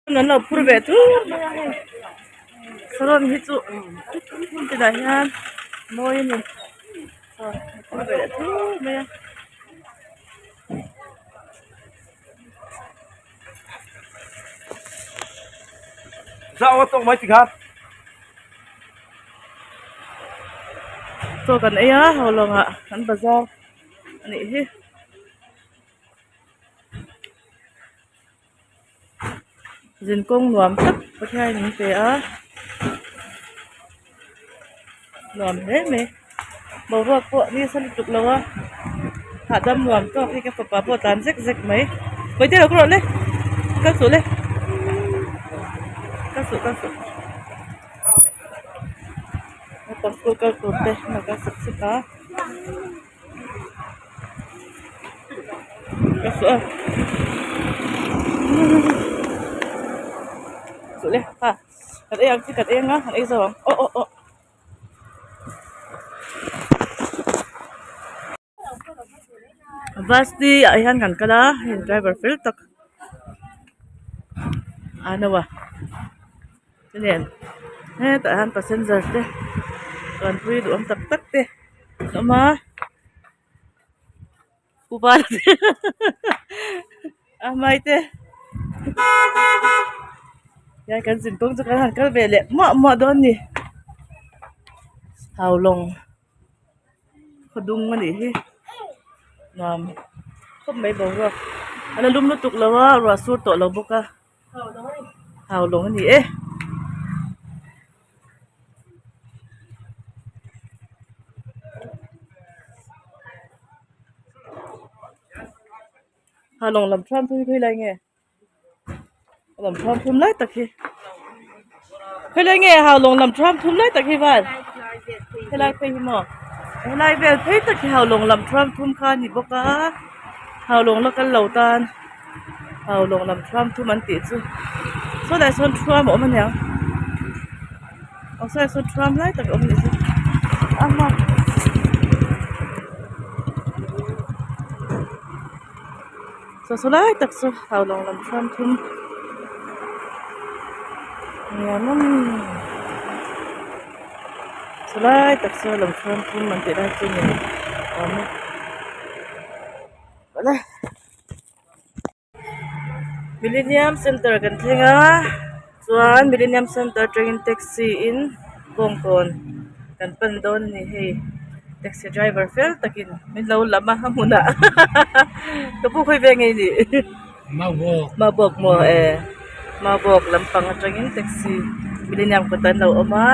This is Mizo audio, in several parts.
An lo phur ve thur mai a hei saron hi chu hmun tinah hian mawi a ni saw an phur ve leh thur mai a. Chaw kan ei a haulawngah kan bazar a nih hi. Zinkawng nuam tak Pathian in min pe a nuam hle mai boruak pawh nisa lutuk lo a hahdam nuam tawk hi ka fapa pawh a tlan zek zek mai hawi te lo ka rawh le kal suh le kal suh kal suh naupang school kal tur te an lo kal sep sep a. Kan ei ang chu kan ei anga kan ei zo ang aw aw aw. Bus te ah hian kan kal a hei driver fel tak a no a chuan hetah hian passenger te chuanpui duhawm tak tak te an awm a upa a hmai te hian kan zin kawng chu kan han kal ve leh muah muah dawn a ni haulawng khaw dung a nih hi nuam khawp mai boruak a la lum lutuk lo a ruah sur tawh lo bawk a haulawng a ni e. Haulawng lam thuam thum hi khawi lai nge lam thuam thum lai tak hi khawi lai nge haulawng lam thuam thum lai tak hi van helai phei hi maw helai vel phei tak hi haulawng lam thuam thum kha a ni bawk a haulawng la kal lo tan. Haulawng lam thuam thum an tih chu sawtlaiah sawn thuam a awm aniang aw sawtlaiah sawn thuam lai tak a awm anih chu a hma saw saw lai tak chu haulawng lam thuam thum nia maw saw lai tak saw lam thuam thum an tih lai chu ni awm e. Millenium center kan thleng a chuan millenium center atangin taxi in bawngkawn kan pan dawn a ni hei taxi driver fel takin min lo lam a a hmunah ka pu khawi ve nge i nih maubawk maw e maubawk lampang atangin taxi millenium kawt ah an lo awm a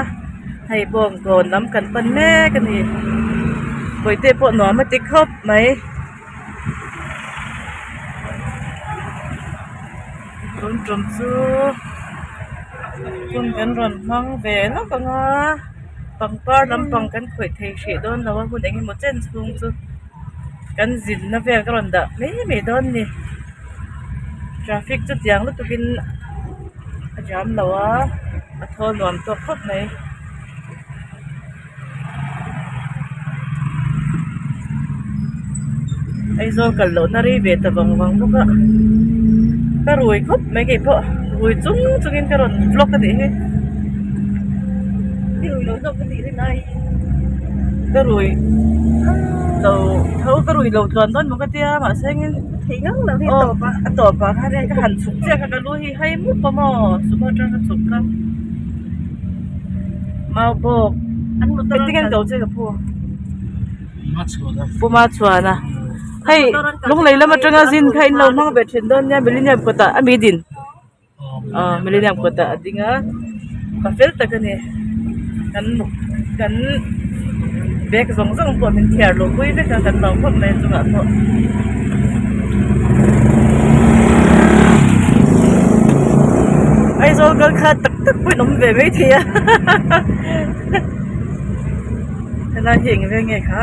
hei bawngkawn lam kan pan mek a ni bawihte pawh nuam a ti khawp mai. Tun tum chu hun kan rawn hmang ve lawk ang a pangpar lampang kan khawih thei hrih dawn lo a hun eng emaw chen chhung chu kan zinna vel ka rawn dah mai mai dawn a ni traffic chu tiang lutuk in a jam lo a a thawl nuam tawk khawp mai. Aizawl kal loh na rei ve ta vang vang bawk a ka rui khawp mai kei pawh rui chung chungin ka rawn vlog a nih hi ka rui lo tho ka rui lo tluan dawn maw ka tia mahse engin aw a tawp ah khan ka han chhuk chiah kha ka lu hi hai mup a maw sumo atang ka chhuk kha. Mau bawk engtin nge an ko che ka pu Puma chhuan a hei lunglei lam atanga zin kha in lo hmang ve thin dawn nia millennium kawtah a mi din aw millennium kawtah a ding a pa fel tak a ni kan kan bag zawng zawng pawh min thiar luh pui vek a kan lo khawp mai a chungah pawh. Aizawl kal kha tak tak pawhin awm ve mai thei a helai hi eng veng nge kha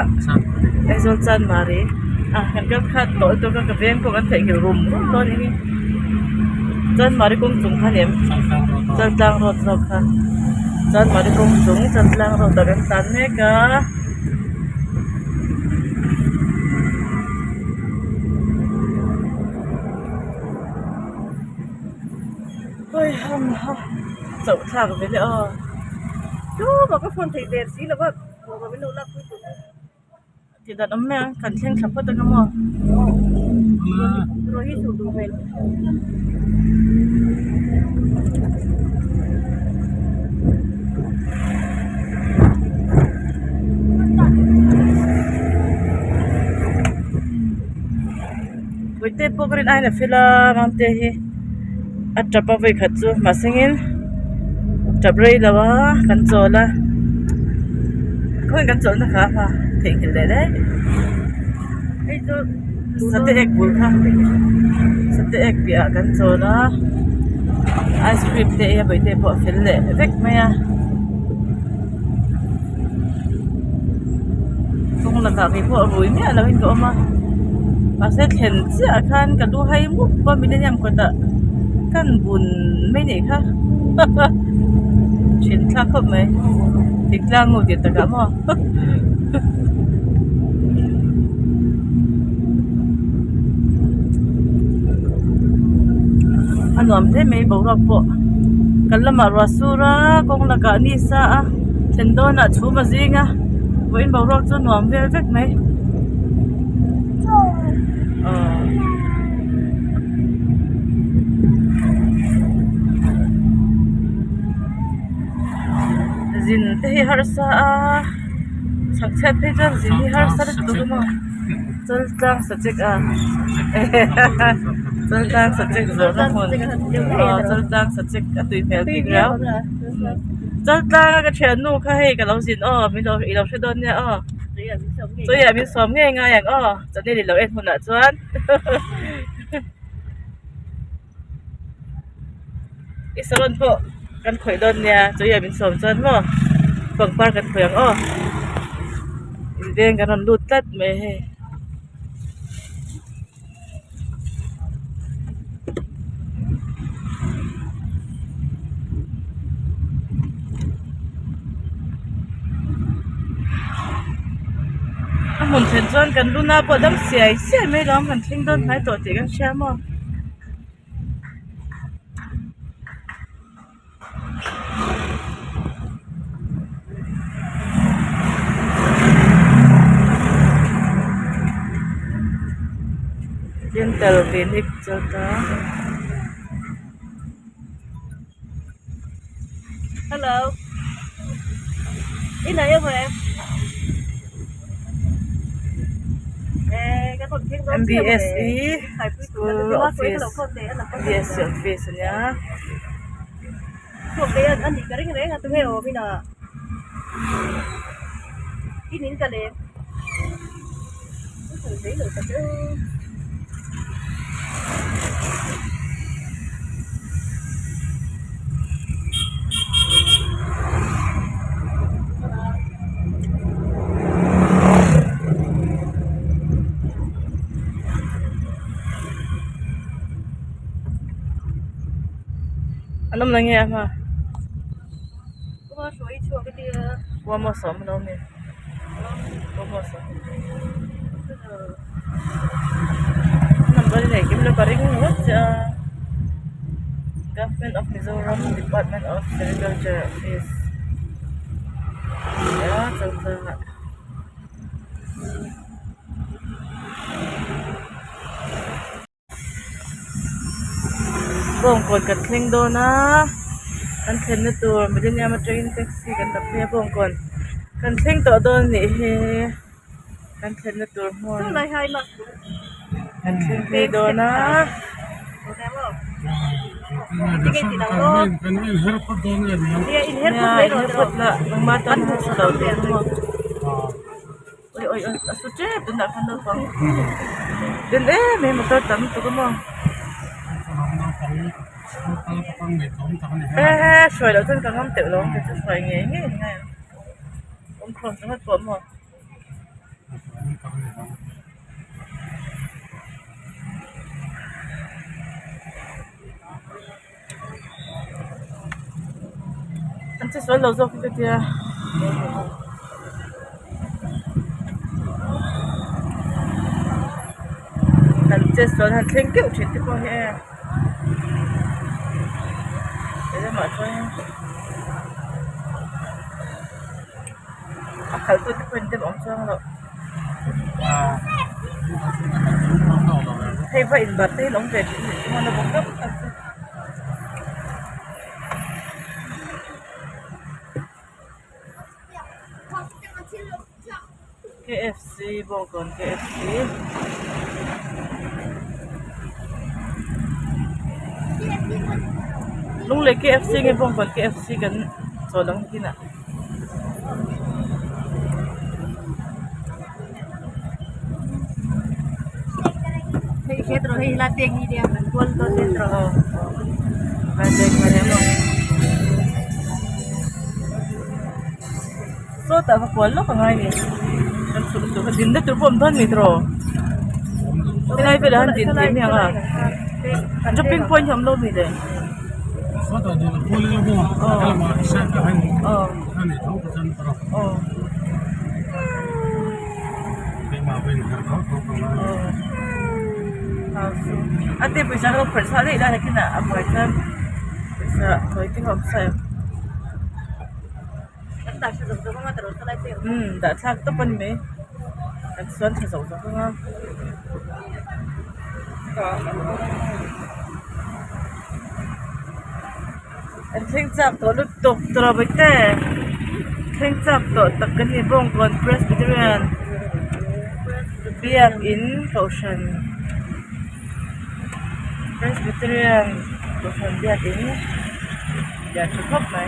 Aizawl Chanmari ah kan kal khat tawh lutuk a ka veng pawh kan theihnghilh rum rum dawn a ni Chanmari kawng chung kha ni em Chaltlang road zawk kha Chanmari kawng chung Chaltlang road ah kan tlan mek a. Hawi ham ha chauh thlak ve le aw. Tlawmah ka phone theih der si lova bawrhbawm in lo lak pui tur chu. Tih dan awm mai ang kan thleng thla phawt anga maw. Ruah hi sur duh hmel. Puite pawh ka rin aiin a fel a mangte hi a tap a vawikhat chu mahsengin tap rei lo a kan chawl a khawiin kan chawlhna kha a theihnghilh leh daih sate ek bul kha sate ek piahah kan chawl a ice cream te ei a bawihte pawh a fel leh vek mai a kawng lakah kei pawh rui miah loin ka awm a mahse thlen chiah ah khan ka lu hai mup a millennium kawtah kan bun mai nih kha then thlak khawp mai thingtlang nu tih takah maw. A nuam hle mai boruak pawh kan lamah ruah sur a kawng lakah ni sa a thlen dawnah chhum a zing a vawiin boruak chu nuam vel vek mai aw. Zin te hi harsa a chhak chhiat phei chuan zin hi harsa lutuk a maw chaltlang sachek a chaltlang sachek zawrhna hmun aw chaltlang sachek a tui hmel bik riau chaltlang a ka thiannu kha hei ka lo zin aw min lo i lo hre dawn nia aw chawiah min sawm ngei ngai ang aw channel i lo en hunah chuan. I salon pawh kan khawih dawn nia chu hian min sawm chuan maw pangpar kan khawih ang aw in veng kan rawn lut tlat mai hei. A hmun then chuan kan luna pawh dam siai siai mai lo kan thleng dawn hnai tawh tih kan hria maw. Dental clinic chawlh a. Hello. In ah em em. MBSE school office MBSE office a nia. An awm la nge a hma Uamawsawm an awm e Uamawsawm number hi neih kim lo ka ring ngawt che a Government of Mizoram Department of Sericulture Office a changkangah. Bawngkawn kan thleng dawn a kan thlenna tur millennium atangin taxi kan la phei a bawngkawn kan thleng tawh dawn a nih hi kan thlenna tur hmun kan thleng phei dawn a. Nia inher phawt la engmah tan harsa lo teh ang maw. Oi oi oi a su tep tunah khan naupang den em em motor tam lutuk a maw e hruai loh chuan ka ngam teuh lo ang kei chu hruai ngei ngei ang ngai ang awm khawm ringawt pawh maw. An che sual lo zawk hi ka tia. Kan che sual han thleng keuh thin te pawh hi e. lamah chuan a khalh tute pawhin dem awm chuang loh hei va in bat te hi an awm ve thin a nih chuan a bawk deuh tak chu. KFC bawngkawn KFC Lunglei KFC nge bawngkawn KFC kan chawl ang kinah. Sawtah va kual lawk a ngai ni kan chhuk tur kha dinna tur pawh awm dawn a ni tiraw helai velah hian din theih mai ang a dropping point hi a awm lo mi le aw aw aw a te pawisa kha phawrh chhuah daih lai nakinah a buai chuan pawisa hawi te kha awm sa em. Umm dah thlak tawp a ni mai kan chuan tha zawk zawk ang a an thleng chak tawh lutuk tawh bawihte thleng chak tawh tak kan ni bawngkawn presbyterian biakin kohhran presbyterian kohhran biakin. Lian tha khawp mai.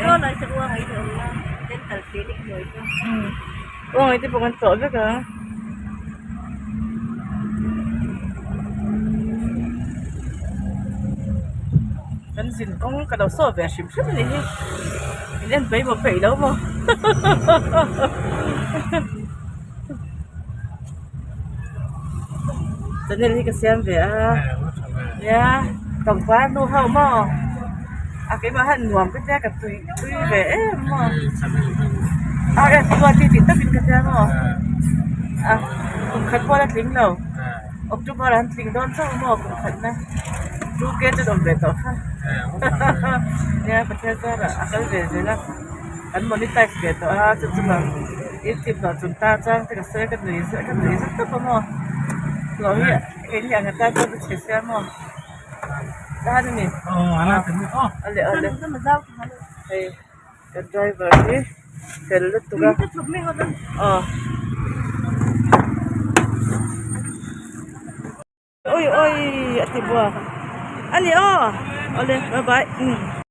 Uang te pawh kan tlawh vek a. Kan zin kawng ka lo saw ve hrim hrim a nih hi. In en paih maw peih lo maw. Channel hi ka siam ve a nia pangpar nu ho maw a keimah hian nuam ka tia ka tui tui ve em maw a ref chuan ti tih takin ka tia maw a kum khat pawh la tling lo October ah an tling dawn chauh maw kum khat na 2K chu dawm ve tawh kha nia Pathian zarah a kal ve zel a. An monetize ve tawh a chu chu bang youtube hlawh chung ta chuan te ka sawi a ka nui zet ka nui zet tawp a maw hlawh hi keini ang atan chuan ka chhe sia maw tan a ni ale ale hei kan driver hi fel lutuk a aw. Ui ui a ti bua a ni aw awle bye bye umm.